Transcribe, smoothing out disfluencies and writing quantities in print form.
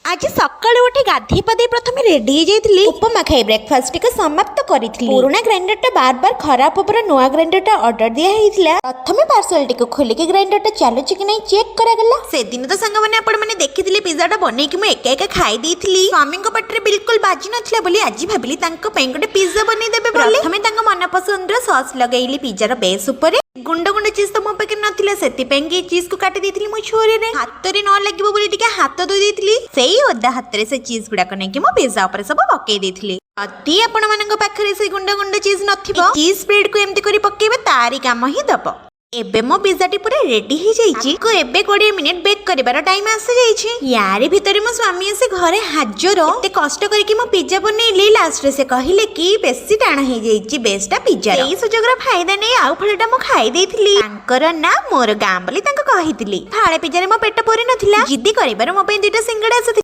ଆଜି ସକାଳୁ ଉଠି ଗାଧେଇ ପାଧେଇ ପ୍ରଥମେ ରେଡି ହେଇଯାଇଥିଲି। ଉପମା ଖାଇ ବ୍ରେକଫାଷ୍ଟ ଟିକେ ସମାପ୍ତ କରିଥିଲି। ପୁରୁଣା ଗ୍ରାଇଣ୍ଡରଟା ବାର ବାର ଖରାପ ଉପରେ ନୂଆ ଗ୍ରାଇଣ୍ଡରଟା ଅର୍ଡର ଦିଆ ହେଇଥିଲା। ପ୍ରଥମେ ପାର୍ସଲଟିକୁ ଖୋଲିକି ଗ୍ରାଇଣ୍ଡରଟା ଚାଲୁଛି କି ନାହିଁ ଚେକ୍ କରାଗଲା। ସେଦିନ ତ ସାଙ୍ଗମାନେ, ଆପଣମାନେ ଦେଖିଥିଲେ, ପିଜ୍ଜାଟା ବନେଇକି ମୁଁ ଏକା ଏକା ଖାଇ ଦେଇଥିଲି। ସ୍ୱାମୀଙ୍କ ପାଟିରେ ବିଲକୁଲ ବାଜି ନଥିଲା ବୋଲି ଆଜି ଭାବିଲି ତାଙ୍କ ପାଇଁ ଗୋଟେ ପିଜ୍ଜା ବନେଇଦେବେ ବୋଲି। ପ୍ରଥମେ ତାଙ୍କ ମନ ପସନ୍ଦର ସସ୍ ଲଗେଇଲି ପିଜ୍ଜାର ବେସ୍ ଉପରେ। ଗୁଣ୍ଡ ଗୁଣ୍ଡ ଚିଜ୍ ତ ମୋ ପାଖରେ ନଥିଲା, ସେଥିପାଇଁ କି ଚିଜ୍ କୁ କାଟି ଦେଇଥିଲି ମୁଁ ଛୁରୀରେ। ହାତରେ ନ ଲାଗିବ ବୋଲି ଟିକେ ହାତ ଧୋଇ ଦେଇଥିଲି। ସେଇ ଓଦା ହାତରେ ସେ ଚିଜ୍ ଗୁଡାକ ନେଇକି ମୁଁ ପିଜ୍ଜା ଉପରେ ସବୁ ପକେଇ ଦେଇଥିଲି। ଯଦି ଆପଣମାନଙ୍କ ପାଖରେ ସେ ଗୁଣ୍ଡ ଗୁଣ୍ଡ ଚିଜ୍ ନଥିବ, ଚିଜ୍ ସ୍ପ୍ରେଡ୍ କୁ ଏମିତି କରି ପକେଇବେ, ତାରି କାମ ହିଁ ଦବ। ଏବେ ମୋ ପିଜ୍ଜାଟି ପୁରା ରେଡି ହେଇଯାଇଛି। ତାକୁ ଏବେ 20 ମିନିଟ୍ ବେକ୍ କରିବାର ଟାଇମ୍ ଆସିଯାଇଛି। ୟାରି ଭିତରେ ମୋ ସ୍ୱାମୀ ଆସି ଘରେ ହାଜର। ଏତେ କଷ୍ଟ କରିକି ମୁଁ ପିଜ୍ଜା ବନେଇଲି, ଲାଷ୍ଟରେ ସେ କହିଲେ କି ବେଶୀ ଟାଣ ହେଇଯାଇଛି ବେସଟା ପିଜ୍ଜାର। ଏଇ ସୁଯୋଗର ଫାଇଦା ନେଇ ଆଉ ଫାଳଟା ମୁଁ ଖାଇ ଦେଇଥିଲି। ତାଙ୍କର ନା ମୋର ଗାଁ ବୋଲି ତାଙ୍କୁ କହିଥିଲି। ଫାଳେ ପିଜ୍ଜାରେ ମୋ ପେଟ ପୁରି ନଥିଲା। ଜିଦି କରିବାରୁ ମୋ ପାଇଁ ଦୁଇଟା ସିଙ୍ଗଡ଼ା ଆସିଥିଲା।